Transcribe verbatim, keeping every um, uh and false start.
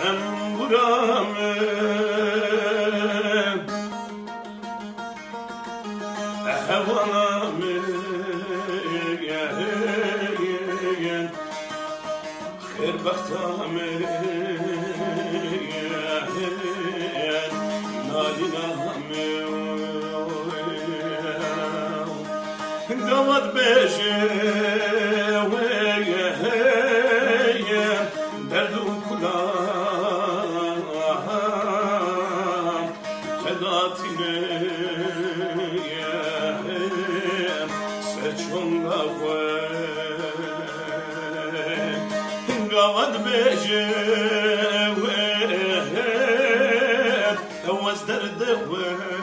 Embura min, hevala min, xêrbexta min, nalîna min. Gava dibêje wê derd û kula xedatîne seçonga xwe. Gava dibêje wê ew ez derdê xwe.